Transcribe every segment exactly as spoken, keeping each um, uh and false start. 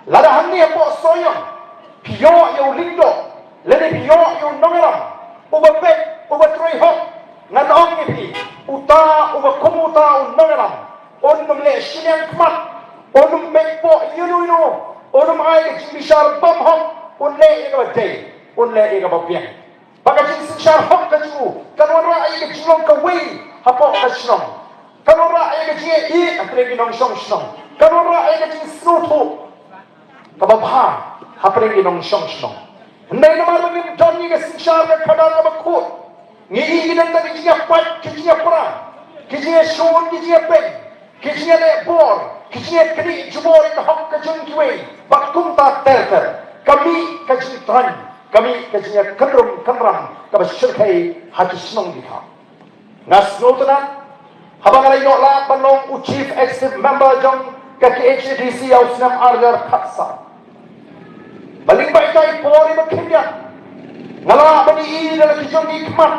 Lada hangne hapoh Sohiong phi ïoh ïa u lyngdoh lane phi ïoh ïa u nongïalam uba beit, uba trei hok, ngan ong ïa phi, uta uba kum uta u nongïalam un ym leh shiliang khmat, un ym beit poh ïano ïano, un ym ai ka jingbishar bymhok, un leh ïa kaba dei, un leh ïa kaba biang. Ba ka jingsynshar hok ka jong u kan wanrah ïa ka jinglong kawei hapoh ka shnong, kan wanrah ïa ka jingïaieit hapdeng ki nongshong shnong, kan wanrah ïa ka jingsngewthuh kaba bha hapdeng ki nongshong shnong. Hynrei namar ba ngim don ïa ka synshar ka khadar kaba khuid, ngi ïohi ki don tang ki jingïapait, ki jingïapra, ki jingïashun, ki jingïapeng, ki jingïaleh bor, ki jingïaknieh jubor ïa ka hok ka jong kiwei, bad kumta ter ter. Ka mih ka jingtrang, ka mih ka jingïakynrum kynram kaba shyrkhei ha ki shnong ki thaw. Nga sngewtynnat haba nga la ïoh lad ban long u Chief Executive Member jong ka K H A D C ha u snem ar hajar khatsan. Ba lyngba ita i por iba khyndiat nga lah ban ïohi da la ki jong ki khmat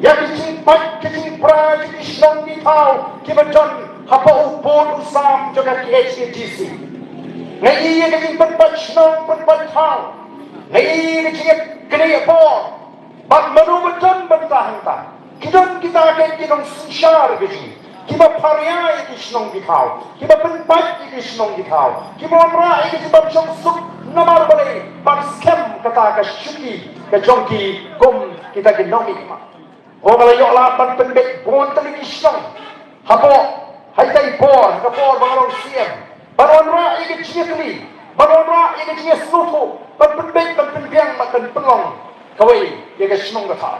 ïa ki jingpait ki jingpra jong ki shnong ki thaw kiba don hapoh u bun u sam jong ka K H A D C. Nga ïohi ïa ka jingpynpait shnong pynpait thaw, nga ïohi ïa ka jingïaknieh bor. Bad mano ba don bynta hangta? Ki don kita ki, ki nongsynshar ka jong ngi kiba pharia ïa ki shnong ki thaw, kiba pynpait ïa ki shnong ki thaw, kiba wanrah ïa ki jingbymshong suk namar balei? Ban skhem kata ka shuki ka jong ki kum kita ki nongmihkhmat. Nga la ïoh lad ban pynbeit bun tylli ki shnong hapoh ha ita i por, ha ka por ba nga long C M, ban wanrah ïa ka jingïatylli, ban wanrah ïa ka jingïasngewthuh, ban pynbeit, ban pynbiang, ban pynlong kawei ïa ka shnong ka thaw.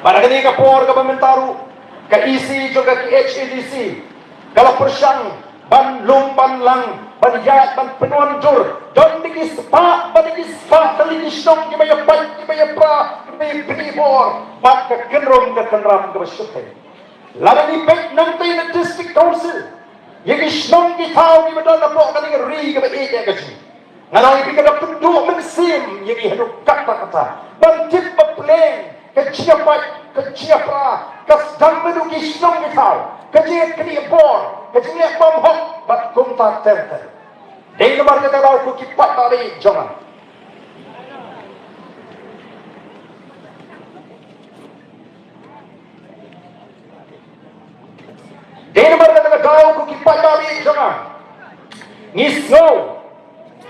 Bad ha kane ka por kaba mynta ruh ka E C jong ka K H A D C ka la pyrshang ban lum ban lang, ban ïaid, ban pynwandur. Don da ki spah, bad da ki spah tylli ki shnong kiba ïapait, kiba ïapra, kiba ïapynbor bad ka kynrum ka kynram kaba shyrkhei. Lada ngi peit nangtei na District Council ïa ki shnong ki thaw kiba don hapoh kane ka ri kaba ïeit ka jong ngi, ngan ong ïa phi ka da pynduh mynsiem ïa ngi haduh katta katta ban tip ba pleng ka jingïapait, ka jingïapra, ka sdang naduh ki shnong ki thaw, ka jingïaknieh bor, ka jingleh bymhok bad kumta ter ter. Dei namar kata ba ko ki paidbah jong nga, dei namar kata ka daw ko ki paidbah jong nga, ngi sngew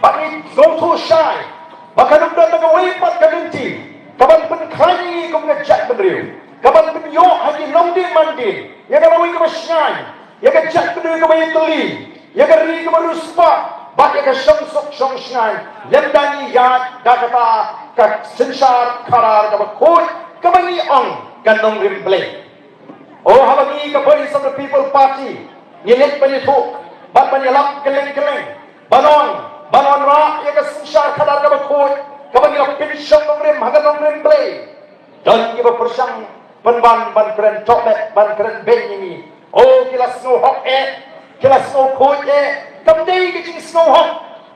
bad ngi sngewthuh shai ba kan ym don kawei pat ka lynti kaban pynkhlaiñ ïa ngi kum ka jaitbynriew, kaban pynïoh ha ki longdien mandien ïa ka lawei kaba shngaiñ, ïa ka jaitbynriew kaba ïatylli, ïa ka ri kaba riewspah bad ïa ka shongsuk shongshngaiñ, lymda ngi ïaid da kata ka synshar khadar kaba khuid kaba ngi ong ka nongrim Blei. O, haba ngi ka Voice of the People Party ngi leit ban ïathuh bad ban ïalap kylleng kylleng, ban ong, ban wanrah ïa ka synshar khadar kaba khuid kaba ngi la pynshong nongrim ha ka nongrim Blei, don kiba pyrshang pynban ban kren tohmet, ban kren beiñ ïa ngi. O, ki la sngew hok eh, ki la sngew khuid eh. Kam dei ka jingsngew hok,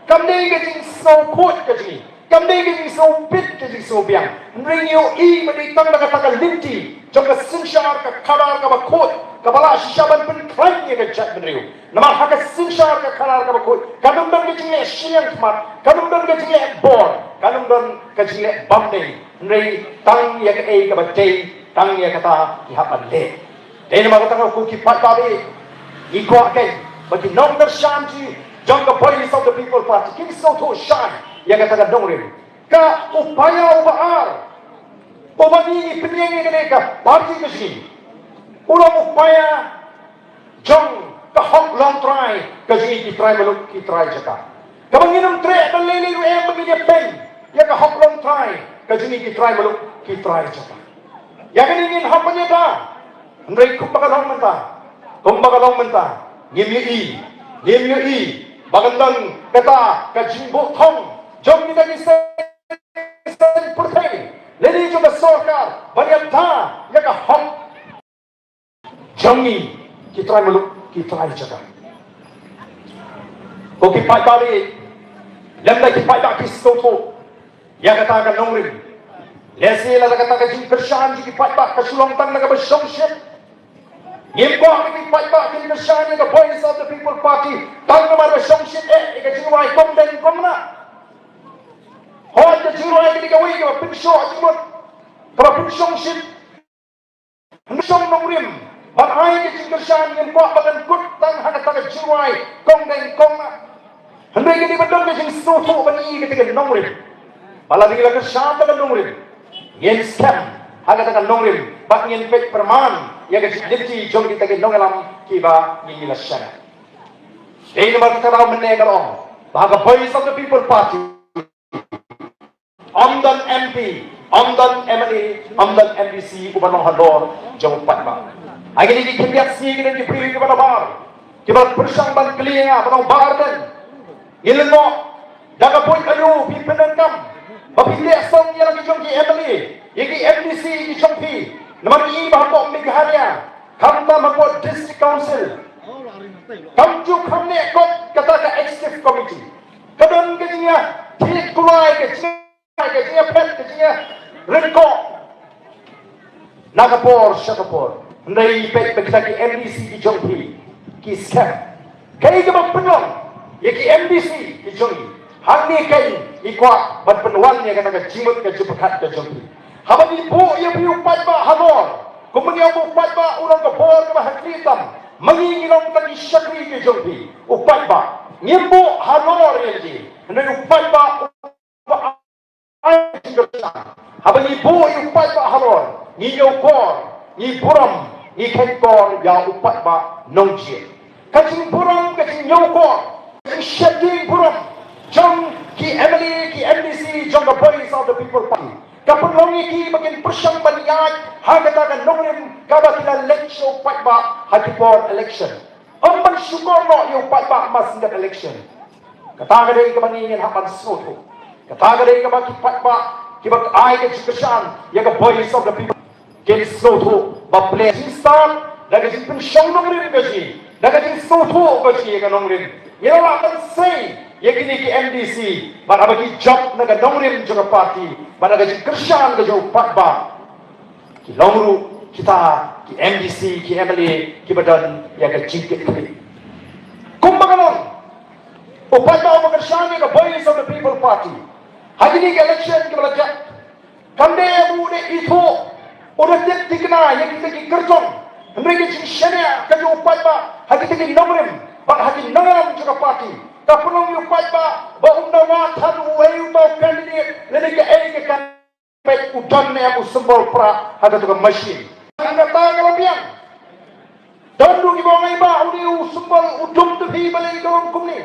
kam dei ka jingsngew khuid ka jong ngi, kam dei ka jingsngew bit ka jingsngew biang. Hynrei ngi ïohi ba dei tang da kata ka lynti jong ka synshar ka khadar kaba khuid kaba lah shisha ban pynkhlaiñ ïa ka jaitbynriew. Namar ha ka synshar ka khadar kaba khuid kan ym don ka jingleh shiliang khmat, kan ym don ka jingleh bor, kan ym don ka jingleh bymdei. Hynrei tang ïa kaei kaba dei, tang ïa kata ki hap ban leh. Dei namar kata ko ki paidbah, ngi kwah kein ba ki nongkyrshan jong ka Voice of the People Party kin sngewthuh shai ïa kata ka nongrim. Ka upaya uba ar uba ngi pynïeng ïa kane ka party ka jong ngi u long upaya jong ka hok longtrai ka jong ngi ki trai muluk ki trai jaka. Kaba ngin ym treh ban lei lei ruh em ba ngin ïa peit ïa ka hok longtrai ka jong ngi ki trai muluk ki trai jaka. Ïa kane ngin hap ban ïada. Hynrei kumba ka long mynta, kumba ka long mynta, ngim ïohi, ngim ïohi ba kan don kata ka jingbuh thong jong kita ki seng seng pyrthei lane jong ka sorkar ban ïada ïa ka hok jong ngi ki trai muluk ki trai jaka. Ko ki paidbah, lymda ki paidbah ki sngewthuh ïa kata ka nongrim, lehse lada kata ka jingkyrshan jong ki paidbah ka shu long tang na kaba shongshit, Ngim kwah ba ki paidbah kin kyrshan ïa ka Voice of the People Party tang namar ba shongshit eh ïa ka jingrwai kong deng kong nah. Hooid, ka jingrwai ka dei kawei kaba pynshoh jingmut, kaba pynshongshit, pynshong nongrim. Ban ai ka jingkyrshan, ngim kwah ba kan kut tang ha kata ka jingrwai kong deng kong nah. Hynrei ka dei ban don ka jingsngewthuh ban ïoh ïa kata ka nongrim. Ba lada ngi la kyrshan da ka nongrim, ngin skhem ha kata ka nongrim bad ngin peit pyrman ïa ka jingdon jong kita ki nongïalam kiba ngi la shaniah. Dei namar kata ka daw mynne nga ong ba ha ka Voice of the People Party ym don M P, ym don M L A, ym don M D C uba long halor jong u paidbah. Ha kine ki khyndiat sngi ki don ki briew kiba nabar kiba pyrshang ban kylli ïa nga, ba long Bah Ardent. Ngi lyngngoh da ka buit aïu phi pyndonkam ba phi leh song ïa la ki jong ki M L A, ïa ki M D C ki jong phi. Namar ngi ba hapoh Meghalaya, khamtam hapoh District Council, kam ju kham neh kot kata ka Executive Committee. Ka don ka jingïathied kulai, ka jingïa, ka jingïaphet, ka jingïaryngkoh na ka por sha ka por. Hynrei peit ba kita ki M D C ki jong phi ki skhem. Kaei kaba pynlong ïa ki M D C ki jong ngi? Hangne kaei ngi kwah ban pynwan ïa kata ka jingmut ka jingpyrkhat ka jong phi. Haba ngi buh ïa phi u paidbah halor, kumba ngi ong ba u paidbah u long ka bor kaba ha khlieh tam, ma ngi ngi long tang ki shakri ki jong phi. U paidbah ngim buh halor ïa ki, hynrei u paidbah u ba ai jingkyrshan. Haba ngi buh ïa u paidbah halor, ngi ñiewkor, ngi burom, ngi kheiñkor ïa u paidbah nongjied. Ka jingburom, ka jingñiewkor, ka jingsheptieng burom jong ki M L A, ki M D C jong ka Voice of the People Party ka pynlong ïa ki ba kin pyrshang ban ïaid ha kata ka nongrim kaba ki la leit sha u paidbah ha ki por election. Ym ban shukor noh ïa u paidbah ha madan election. Kata ka dei kaba ngi ngin hap ban sngewthuh. Kata ka dei kaba ki paidbah kiba ai ka jingkyrshan ïa ka Voice of the People kin sngewthuh ba pynlong jingstad da ka jingpynshong nongrim ka jong ngi, da ka jingsngewthuh ka jong ngi ïa ka nongrim. Ngi la lah ban sei ïa kine ki M D C bad haba ki jop na ka nongrim jong ka party bad na ka jingkyrshan ka jong u paidbah, ki long ruh kita ki M D C, ki M L A kiba don ïa ka jingkitkhlieh. Kumba ka long, u paidbah uba kyrshan ïa ka Voice of the People Party ha kine ki election kiba la jop, kam dei ba u dei ithuh, u dei tip thikna ïa kita ki kyrtong. Hynrei ka jingshaniah ka jong u paidbah ha kita ki nongrim bad ha ki nongïalam jong ka party ka pynlong ïa u paidbah ba um da wad than uei uta u candidate lane kaei ka kan peit u don ne em u symbol prah ha kata ka machine. Kata ka la biang. Don ruh kiba ong ai ba u dei u symbol u dum, te phi balei ka long kumne?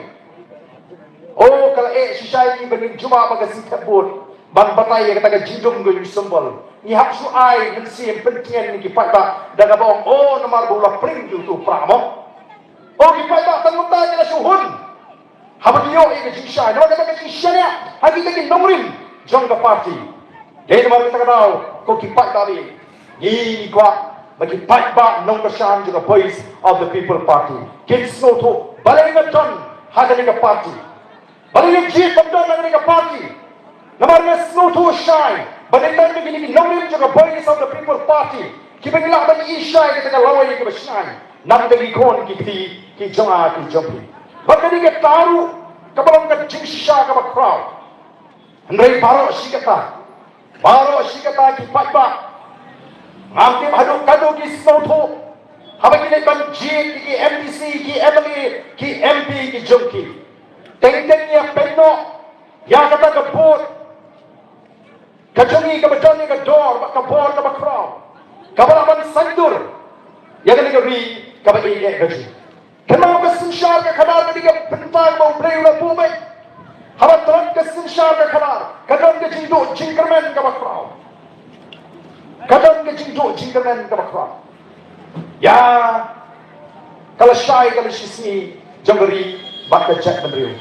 O, ka la eh shisha ïa ngi ba ngin jubab ha ka sngi thep vote ban batai ïa kata ka jingdum ka jong u symbol. Ngi hap shu ai mynsiem pyntngen ïa ki paidbah da kaba ong, o, namar ba u la pring ïa uto u prah mo. O, ki paidbah tang mynta ngi la shu hun haba ngi ïoh ïa ka jingshai, namar kata ka jingshaniah ha kita ki nongrim jong ka party. Dei namar kata ka daw, ko ki paidbah, ngi kwah ba ki paidbah nongkyrshan jong ka Voice of the People Party kin sngewthuh balei nga don ha kane ka party, balei nga jied ban don ha kane ka party. Namar nga sngewthuh shai ba dei tang kine ki nongrim jong ka Voice of the People Party kiba ngi lah ban ïohi shai kata ka lawei kaba shngaiñ na ka bynta ki khun ki kti ki jong nga ki jong phi. Bad kane kata ruh kaba long ka jingshisha kaba khraw. Hynrei baroh shi katta, baroh shi katta ki paidbah, ngam tip haduh katno ki sngewthuh haba ki leit ban jied ki M D C, ki M L A, ki M P ki jong ki. Teng teng ïa peit noh ïa kata ka vote ka jong ngi kaba don ïa ka dor bad ka bor kaba khraw, kaba lah ban saiñdur ïa kane ka ri kaba ïeit ka jong ngi. Kynmaw ka synshar ka khadar ka dei ka bynta ba U Blei u la buh beit. Haba tlot ka synshar ka khadar ka don ka jingduh jingkyrmen kaba khraw. Ka don ka jingduh jingkyrmen kaba khraw ïa ka lashai ka lashisngi jong ka ri bad ka jaitbynriew.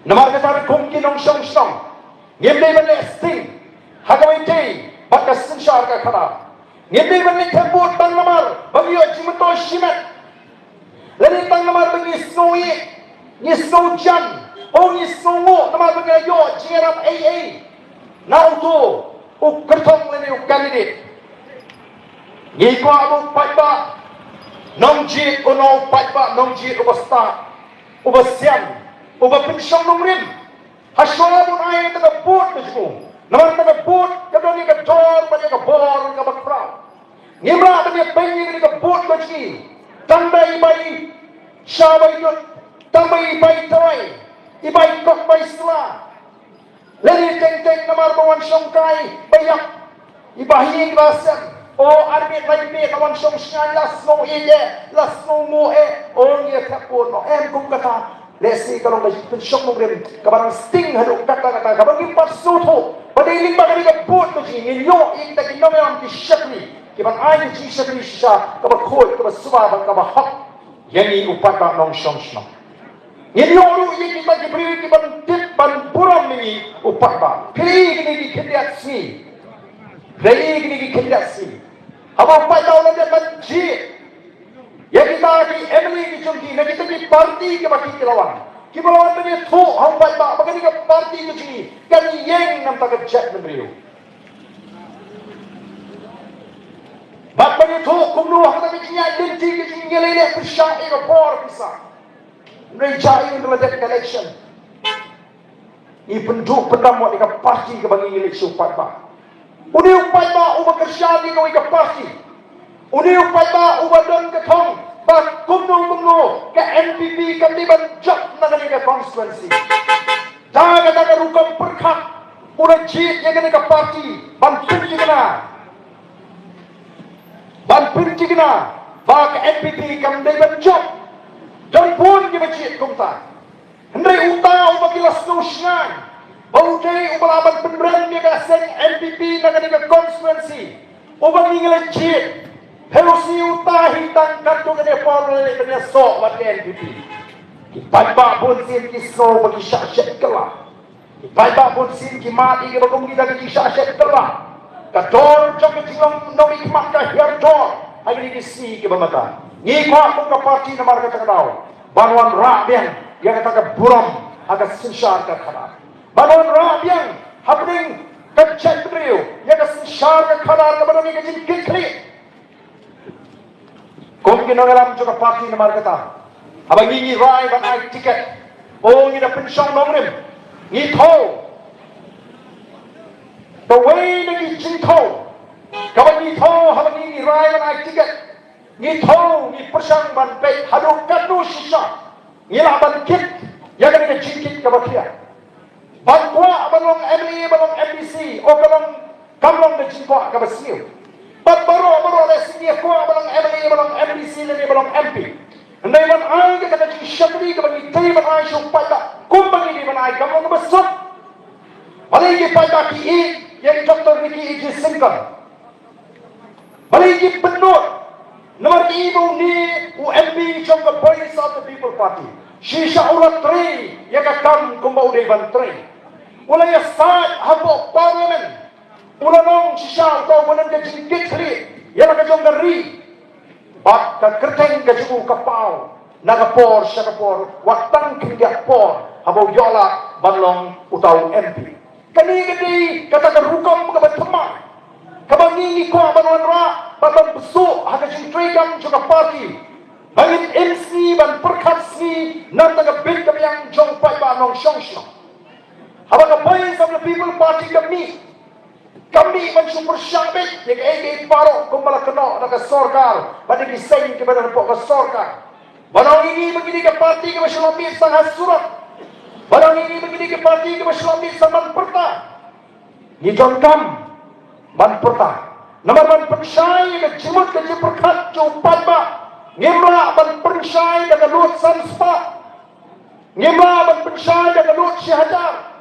Namar kata, kum ki nongshong shnong, ngim dei ban leh sting ha kawei ka dei bad ka synshar ka khadar. Ngim dei ban leit thep vote tang namar ba ngi ïoh jingmyntoi shimet, lane tang namar ba ngi sngew ïeit, ngi sngew jan, o ngi sngew nguh namar ba ngi ïoh jingïarap ei ei na uto u kyrtong lane u candidate. Ngi kwah ba u paidbah nongjied, uno u paidbah nongjied uba stad, uba sian, uba pynshong nongrim. Hashwa bun ai kata ka vote ka jong u. Namar kata ka vote ka don ïa ka dor bad ïa ka bor kaba khraw. Ngim lah ban ïa pynïeng ïa ka vote ka jong ngi. Tang da i bai sha bai dud, tang da i bai tawai, i bai kok bai sla. Lane teng teng namar ba wan shongkai ba ïap. I ba hi ba sem. O armet lai met la wan shong shngaiñ la sngew ïeit eh, la sngew nguh eh. O ngi ïa thep vote noh em kum kata. Lehse ka long ka jingpynshong nongrim kaba dang sting haduh katta katta kaba ngim pat sngewthuh. Ba dei lyngba kane ka vote ka jong ngi ngin ïoh ïa kita ki nongïalam ki shakri kiban ai ka jingshakri shisha kaba khuid kaba suba bad kaba hok ïa ngi u paidbah nongshong shnong. Ngin ïoh ruh ïa kita ki briew kiban tip ban burom ïa ngi u paidbah. Phi ïohi kine ki khyndiat sngi. Phi ïohi kine ki khyndiat sngi. Haba u paidbah u la dep ban jied ïa kita ki MLA ki jong ki na kita ki party kiba ki ki la wan. Kiba la wan ban ïathuh ha u paidbah ba kane ka party ka jong ngi kan ïeng na ka bynta ka jaitbynriew. Bad ban ïathuh kumno ha kata ka jingïaid lynti ka jong ngi ngi la leh pyrshah ïa ka bor pisa. Hynrei jia ïa u la dep ka election. Ngi pynduh pyndam wat ïa ka party kaba ngi ngi leit sha u paidbah. Une u paidbah uba kyrshan ïa kawei ka party. Une u paidbah uba don ka thong ba kumno kumno ka NPP kam dei ban jop na kane ka constituency. Da kata ka rukom pyrkhat u la jied ïa kane ka party ban pynthikna, ban pynthikna ba ka NPP kam dei ban jop. Don bun kiba jied kumta. Hynrei uta uba ki la sngewshngaiñ ba u dei uba lah ban pynrem ïa ka seng NPP na kane ka constituency, uba ngi ngi la jied. Phi ïohi uta hi tang katto katne por u la leit ban ïasoh bad ka NPP. Ki paidbah bun sien ki sngew ba ki shah shet kylla. Ki paidbah bun sien ki mad ïa kiba kum kita ki shah shet kylla. Ka dor jong ka jinglong nongmihkhmat ka hiar dor ha kine ki sngi kiba mynta. Ngi kwah kum ka party namar kata ka daw ban wanrah biang ïa kata ka burom ha ka synshar ka khadar. Ban wanrah biang hapdeng ka jaitbynriew ïa ka synshar ka khadar kaba don ïa ka jingkitkhlieh. Kum ki nongïalam jong ka party namar kata, haba ngi ngi rai ban ai tiket, o ngi da pynshong nongrim, ngi thew. Kawei na ki jingthew kaba ngi thew haba ngi ngi rai ban ai tiket, ngi thew ngi pyrshang ban peit haduh katno shisha ngi lah ban kit ïa kane ka jingkit kaba khia. Ban kwah ban long MLA, ban long MDC, o ka long, kam long ka jingkwah kaba sniew. Bad baroh baroh lehse ngi kwah ban long MLA, ban long MDC lane ban long MP. Hynrei ban ai kata ka jingshakri kaba ngi tei ban ai sha u paidbah kumba ngi dei ban ai kam long kaba suk. Balei ki paidbah ki ïeit ïa i Doctor Ricky A J Syngkon? Balei ki pynlut? Namar ki ïohi ba une u MP jong ka Voice of the People Party shisha u la trei ïa ka kam kumba u dei ban trei. U la ïasaid hapoh Parliament. U la long shisha uta uba don ka jingkitkhlieh ïa la ka jong ka ri. Bad ka kyrteng ka jong u ka paw na ka por sha ka por, wat tang khyndiat por haba u ïoh lah ban long uta u MP. Kane ka dei kata ka rukom kaba thymmai kaba ngi ngi kwah ban wanrah bad ban pynsuh ha ka jingtrei kam jong ka party. Ba ngin im sngi ban pyrkhat sngi na ka bynta ka bit ka biang jong u paidbah nongshong shnong. Haba ka Voice of the People Party ka mih, ka mih ban shu pyrshah beit ïa kaei kaei baroh kumba la kynnoh da ka sorkar bad ïa ki seng kiba don hapoh ka sorkar. Ban ong ïa ngi ba ngi dei ka party kaba shu lah mih tang ha surok. Ban ong ïa ngi ba ngi dei ka party kaba shu lah mih tang ban pyrta. Ngi donkam ban pyrta. Namar ban pynshai ïa ka jingmut ka jingpyrkhat jong u paidbah, ngim lah ban pynshai da ka lut san spah. Ngim lah ban pynshai da ka lut shi hajar.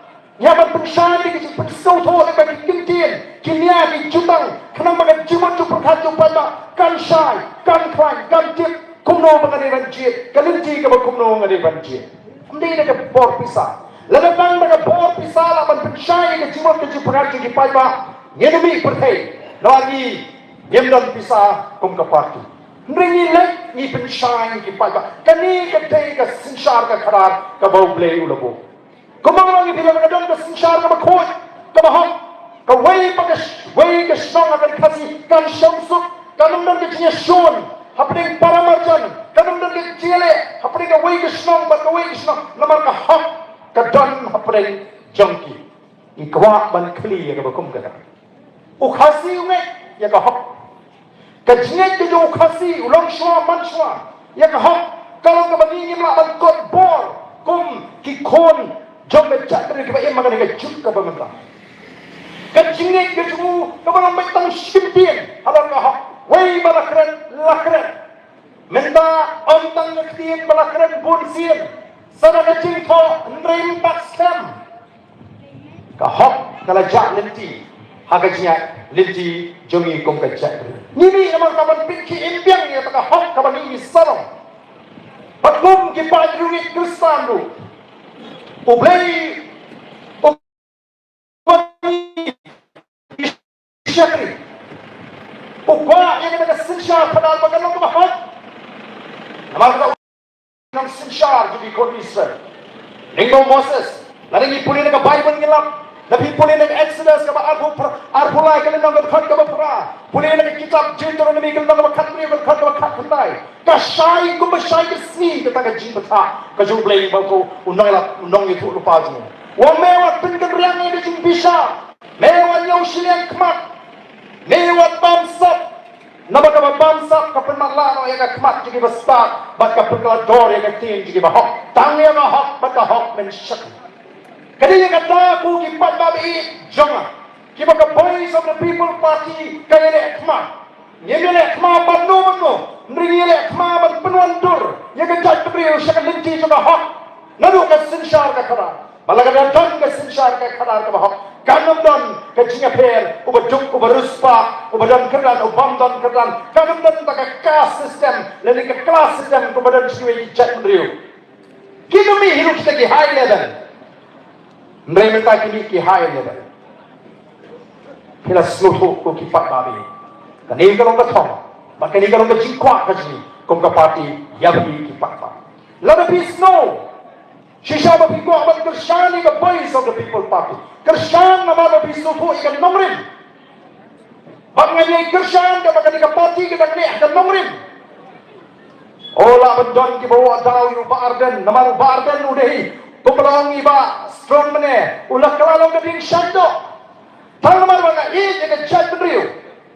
Ngi hap ban pynshai da ka jingpynsngewthuh lyngba ki kyntien, ki nia, ki jutang, khnang ba ka jingmut jingpyrkhat jong u paidbah kan shai, kan khlaiñ, kan tip kumno ba nga dei ban jied, ka lynti kaba kumno nga dei ban jied. Ym dei da ka bor pisa. Lada tang da ka bor pisa lah ban pynshai ïa ka jingmut ka jingpyrkhat jong ki paidbah, ngin ym mih pyrthei. Namar ngi ngim don pisa kum ka party. Hynrei ngi leit ngi pynshai ïa ki paidbah. Kane ka dei ka synshar ka khadar kaba U Blei u la buh. Kumba nga ong ïa phi, lada ka don ka synshar kaba khuid, kaba hok, kawei pa kawei ka shnong ha ka Khasi kan shong suk, Kan ym don ka jingïashun hapdeng para marjan, kan ym don ka jingïaleh hapdeng kawei ka shnong bad kawei ka shnong, namar ka hok ka don hapdeng jong ki. Ngi kwah ban khlieh ïa kaba kum kata. U Khasi u ngeit ïa ka hok. Ka jingngeit ka jong u Khasi u long shuwa man shuwa ïa ka hok, ka long kaba ngi ngim lah ban kot bor kum ki khun jong ka jaitbynriew kiba im ha kane ka juk kaba mynta. Ka jingngeit ka jong u kaba long beit tang shi kyntien halor ka hok: wei ba la kren, la kren. Mynta ym tang ka ktien ba la kren bun sien, sa da ka jingthoh hynrei ym pat skhem. Ka hok ka la jah lynti ha ka jingïaid lynti jong ngi kum ka jaitbynriew. Ngi mih namar ka ban pynkhih im biang ïa ka hok kaba ngi sarong. Bad kum ki paidbah Khristan ruh, U Blei u shakri, u kwah ïa kata ka synshar, pynban ba kan long kaba hok. Namar kata u nang synshar jong ki khun Israel. Lyngba u Moses, lada ngi pule na ka Baibl ngi lap, lada phi pule na ka Exodus kaba arphew phra, arphew lai ka lynnong ka dkhot kaba phra, pule na ka kitab Deuteronomy ka lynnong kaba khathynriew ka dkhot kaba khatkhyndai. Ka shai kumba shai ka sngi kata ka jingbthah ka jong U Blei ba u, u nongïalam, u nongïathuhlypa jong u. U ong me wat pynkynriang ïa ka jingbishar, me wat ñiew shiliang khmat, me wat bamsap. Namar kaba bamsap ka pynmatlah noh ïa ka khmat jong kiba stad bad ka pynkylla dor ïa ka ktien jong kiba hok. Tang ïa ka hok bad ka hok men shakri. Ka dei ïa kata ko ki paidbah ba ïeit jong nga, kiba ka Voice of the People Party ka ïaleh khmat. Ngim ïaleh khmat ban no ban no, hynrei ngi ïaleh khmat ban pynwandur ïa ka jaitbynriew sha ka lynti jong ka hok. Naduh ka synshar ka khadar. Ba la ka don ka synshar ka khadar kaba hok, kan ym don ka jingïapher, uba duk, uba riewspah, uba don kyrdan, uba ym don kyrdan, kan ym don ka caste system lane ka class system kumba don sha kiwei ki jaitbynriew. Ki ym mih hi ruh kita ki high level. Hynrei mynta ki mih ki high level. Phi la sngewthuh ko ki paidbah. Kane ka long ka thong bad kane ka long ka jingkwah ka jong ngi kum ka party ïa phi ki paidbah. Lada phi sngew shisha ba phi kwah ban kyrshan ïa ka Voice of the People Party, kyrshan namar ba phi sngewthuh ïa ka nongrim. Bad ngan ïai kyrshan katba kane ka party ka dang leh ka nongrim. O, lah ban don kiba wad daw ïa u Bah Ardent, namar u Bah Ardent u dei, kumba la ong i Bah Strong mynne, u la kylla long ka dieng shain doh. Tang namar ba nga ïeit ïa ka jaitbynriew,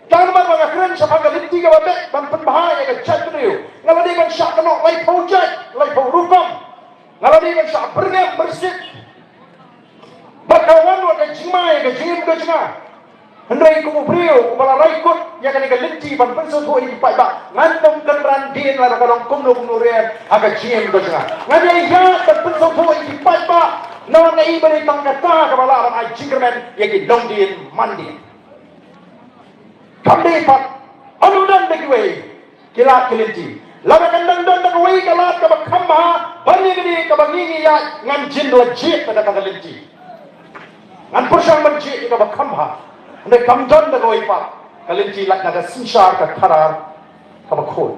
tang namar ba nga kren shaphang ka lynti kaba beit ban pynbha ïa ka jaitbynriew, nga la dei ban shah kynnoh laiphew jait, laiphew rukom. Nga la dei ban shah byrngem byrsit. Bad ka wan wat ka jingma ïa ka jingim ka jong nga. Hynrei kum u briew uba la rai kut ïa kane ka lynti ban pynsngewthuh ïa ki paidbah, ngan ym kynran dien lada ka long kumno kumno ruh ha ka jingim ka jong nga. Ngan ïaid ban pynsngewthuh ïa ki paidbah. Namar nga i ba dei tang kata kaba lah ban ai jingkyrmen ïa ki nongdien mandien. Kam dei pat, ym don da kiwei ki lad ki lynti. Lada kan dang don da kawei ka lad kaba kham bha ban ïa kane kaba ngi ngi ïaid, ngan jin la jied da kata ka lynti. Ngan pyrshang ban jied ïa kaba kham bha. Hynrei kam don da kawei pat ka lynti, lait na ka synshar ka khadar kaba khuid.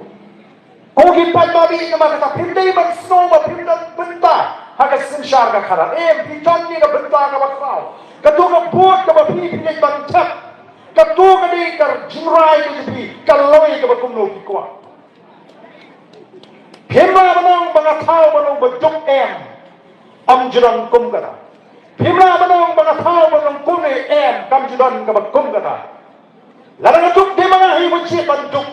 Ko ki paidbah, namar kata phim dei ban sngew ba phim don bynta ha ka synshar ka khadar. Em, phi don ïa ka bynta kaba khraw. Kato ka vote kaba phi, phi leit ban thep, kato ka dei ka jingrai ka jong phi, ka lawei kaba kumno phi kwah. Phim lah ban ong ba nga thaw ban long ba duk, em. Ym ju don kum kata. Phim lah ban ong ba nga thaw ban long kumne, em, kam ju don kaba kum kata. Lada nga duk, dei ma nga hi ba jied ban duk.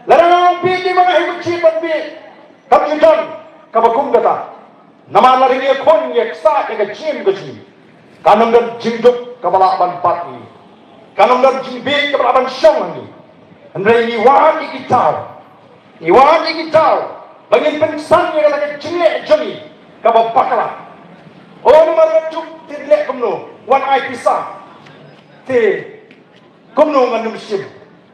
Lada nga ong bieit, dei ma nga hi ba jied ban bieit. Kam ju don kaba kum kata. Namar lada ngi ïakhun ïaksaid ïa ka jingim ka jong ngi, kan ym don jingduk kaba lah ban bat ïa ngi. Kan ym don jingbieit kaba lah ban shong ha ngi. Hynrei ngi wad ïa ki daw. Ngi wad ïa ki daw ba ngin pynksan ïa kata ka jingleh jong ngi kaba bakla. O, namar nga duk te leh kumno, wan ai pisa te kumno ngan ym shim.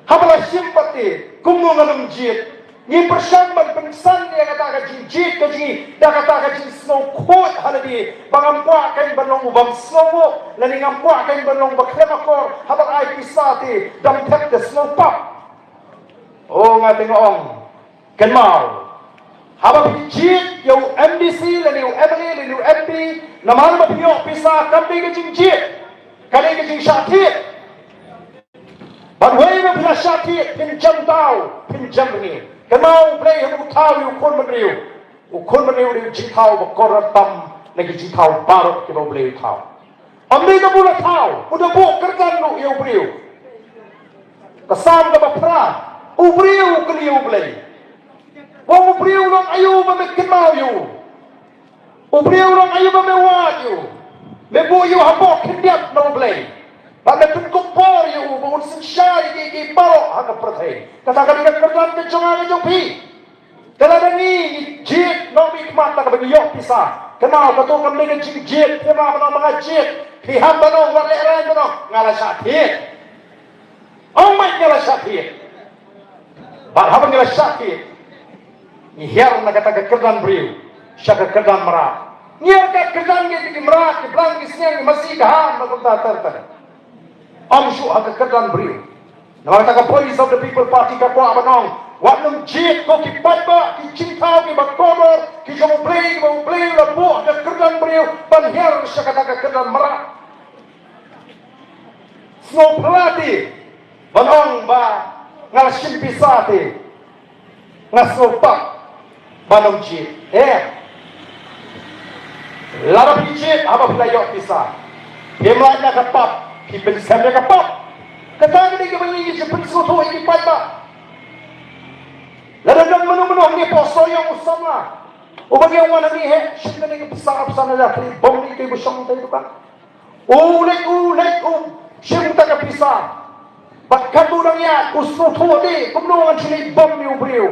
Haba la shim pat te kumno ngan ym jied. Ngi pyrshang ban pynksan ïa kata ka jingjied ka jong ngi da kata ka jingsngewkhuid ha lade, ba ngam kwah kein ban long u bym sngewnguh, lane ngam kwah kein ban long ba khlem akor, haba ai pisa te dang thep te sngewpap. O, nga te nga ong, kynmaw, haba phi jied ïa u M D C lane u M L A lane u M P namar ba phi ïoh pisa, kam dei ka jingjied, ka dei ka jingshah thied. Bad wei ba Phi la shah thied, phin jem thaw, phin jem rngiew. Kynmaw, U Blei haba u thaw ïa u khun bynriew, u khun bynriew u dei u jingthaw ba kordor tam na ki jingthaw baroh kiba U Blei u thaw. Ym dei tang ba u la thaw, u da buh kyrdan ruh ïa u briew. Ka Salm kaba phra, u briew u kylli ïa U Blei. Ba u briew u long aïu ba me kynmaw ïa u. U briew u long aïu ba me wad ïa u. Me buh ïa u hapoh khyndiat na U Blei. Bad me pynkup bor ïa u ba un synshar ïa kiei kiei baroh ha ka pyrthei. Kata ka dei ka kyrdan ka jong nga ka jong phi. Te lada ngi, ngi jied, nongmihkhmat, da kaba ngi ïoh pisa. Kynmaw, kato kam dei ka jingjied, phi ma ba nong ba nga jied. Phi hap ban ong, wat lehraiñ ban ong, nga la shah thied. Ong beit nga la shah thied. Bad haba ngi la shah thied, ngi hiar na kata ka kyrdan briew sha ka kyrdan mrad. Ngi hiar ka kyrdan ngi, ki mrad, ki blang, ki sniang, ki masi, ka han, na kumta ter ter. Ym shuh ha ka kyrdan briew. Namar kata ka Voice of the People Party ka kwah ban ong, wat nym jied ko ki paidbah, ki jingthaw kiba kordor, ki jong U Blei, kiba U Blei u la buh ha ka kyrdan briew ban hiar sha kata ka kyrdan mrad. Sngewphylla te ban ong ba nga la shim pisa te, nga sngewpap ban ym jied. Eh, lada phi jied haba phi la ïoh pisa, phim lait na ka pap, phi pynskhem ïa ka pap. Kata ka dei kaba ngi, ngi shu pynsngewthuh ïa ki paidbah. Lada don mano mano hangne, pastor ïong u samla uba ngi wan hangne, heh, shim kane ka pisa, pisa na ja, khlei bom ne kaei ba shong te dukan. U leit, u leit, u shim kata ka pisa. Bad katba u dang ïaid, u sngewthuh de, kumno ngan shu leit bom ïa u briew.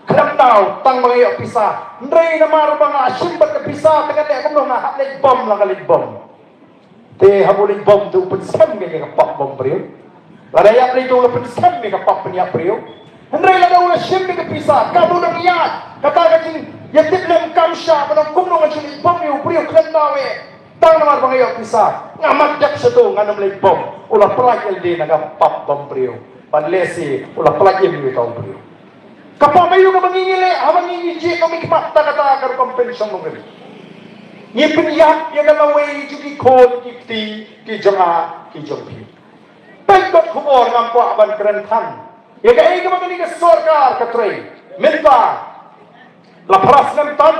Khlem daw, tang ba nga ïoh pisa. Hynrei namar ba nga shim bad ka pisa, te ngan leh kumno, nga hap leit bom la nga leit bom. Te haba u leit bom te u pynskhem ïa ka pap bom briew. Lada ïap leit te u la pynskhem ïa ka pap pynïap briew. Hynrei lada u la shim ïa ka pisa, katba u dang ïaid, kata ka jingïatiplem kam shah, ba dang kumno ngan shu leit bom ïa u briew, khlem daw eh. Tang namar ba nga ïoh pisa, nga mat dep shato, ngan ym leit bom. U la pyllait ïa lade na ka pap bom briew. Bad lehse u la pyllait ïa uta u briew. Ka pap aïu kaba ngi, ngi leh haba ngi, ngi jied nongmihkhmat, da kata ka rukom pynshong nongrim? Ngi pynïap ïa ka lawei jong ki khun ki kti ki jong nga ki jong phi. Peit kot khubor, ngam kwah ban kren than ïa kaei kaba kane ka sorkar ka trei. Mynta la phra snem tam.